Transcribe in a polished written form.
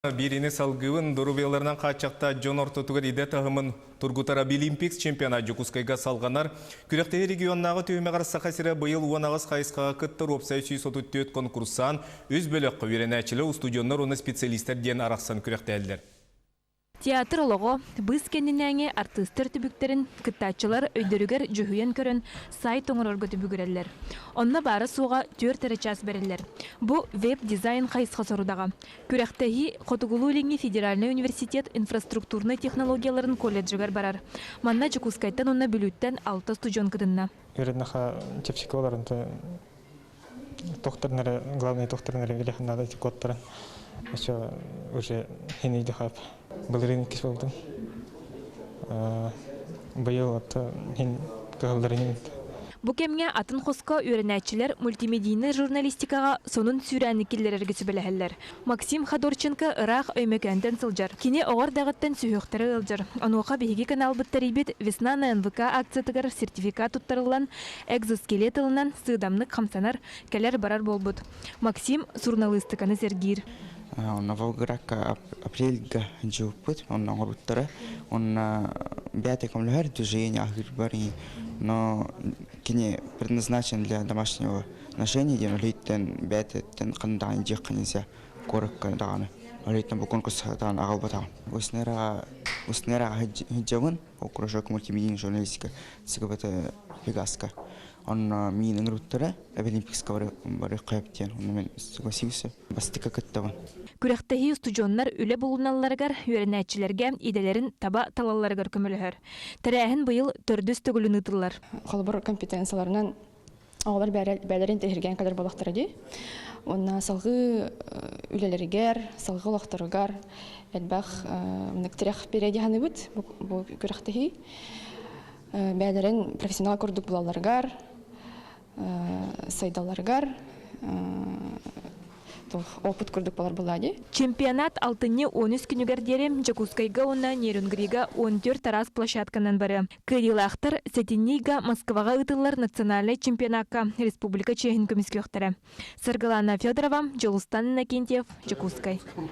Биирини салгыыбын доруобуйаларынан хааччахтаах дьон ортотугар идэ таһымын тургутар Абилимпикс чемпионат Дьокуускайга салҕанар. Күрэхтэһии регионнааҕы түһүмэҕэр Саха сирэ быйыл 18 хайысхаҕа кыттар уопсай 134 конкурсант, үс бөлөххө үөрэнээччилэр, устудьуоннар уонна специалистар диэн арахсан күрэхтэһэллэр. Театр олоҕо, быыс кэннинээҥи артыыстар түбүктэрин кыттааччылар өйдөрүгэр дьүһүйэн көрөн сайт оҥорорго түбүгүрэллэр. Онно баара-суоҕа түөрт эрэ чаас бэриллэр. Бу веб-дизайн хайысха сорудаҕа. Күрэхтэһии Хотугулуу-Илиҥҥи федеральнай университет инфраструктурнай технологияларын колледжыгар барар. Манна Дьокуускайтан уонна Бүлүүттэн алта устудьуон кытынна. Үөрэннэхэ чэпчэки боларын тохторун эрэ главный тохторун эрэ билиэх наада ити кодтарын еще уже хинийди хап былырыын иккис болдум быйыл отто хин кыһылларын Бу кэмҥэ атын хоско үөрэнээччилэр мультимедийнай журналистикаҕа сонун сүүрээни киллэрэргэ сүбэлэһэллэр. Максим Ходорченко ыраах Өймөкөөнтөн сылдьар. Кини оҕо эрдэҕиттэн сүһүөхтэрэ ыалдьар. Онуоха биһиги каналбыт тэрийбит «Весна на НВК» акциятыгар сертификат туттарыллан, экзоскелет ылынан сыыдамнык хамсанар, кэлэр-барар буолбут. Максим суруналыыстыканы сэргиир. Онно Волгоградка апрельга дьылпыт, онно оҥорбуттара. Онно бэйэтэ көмөлөһөр движение аһыырбар, но кини предназначен для домашнего ношения диэн үлэһиттэн бэйэтиттэн ханна даҕаны дьиэххэ нельзя куоракка даҕаны. Үлэһиттэн бу конкурс даҕаны аҕалбатаҕым. Уснераҕа Уснераҕа сылдьабын, кружок мультимедийной журналистика СГБТ Пегаска. Онно миин ыҥырбыттара, Олимпийска барыахха диэн, онно мен согласился. Бастакы кыттабын. Күрэхтэһии устудьуоннар үлэ булуналларыгар, үөрэнээччилэргэ идэлэрин таба талалларыгар көмөлөһөр. Тэрээһин быйыл төрдүс төгүлүн ыытыллар. Холобур, компетенцияларынан оҕолор бэйэлэрин тэһиргээн кэлэр буоллахтара дии. Уонна салгыы үлэлэригэр, салгыы олохторугар элбэх тирэх биэрэ дии саныыбыт бу күрэхтэһии. Бэйэлэрин профессионал курдук булалларыгар, сайдалларыгар опыт курдук болар буолла дии. Чемпионат алтынньы 13 күнүгэр диэри Дьокуускайга уонна Нерюнгрига 14 араас площадканан барыа. Кыайыылаахтар сэтинньига Москваҕа ыытыллар национальнай чемпионакка республика чиэһин көмүскүөхтэрэ. Саргылана Федорова, Дьулустан Иннокентьев, Дьокуускай.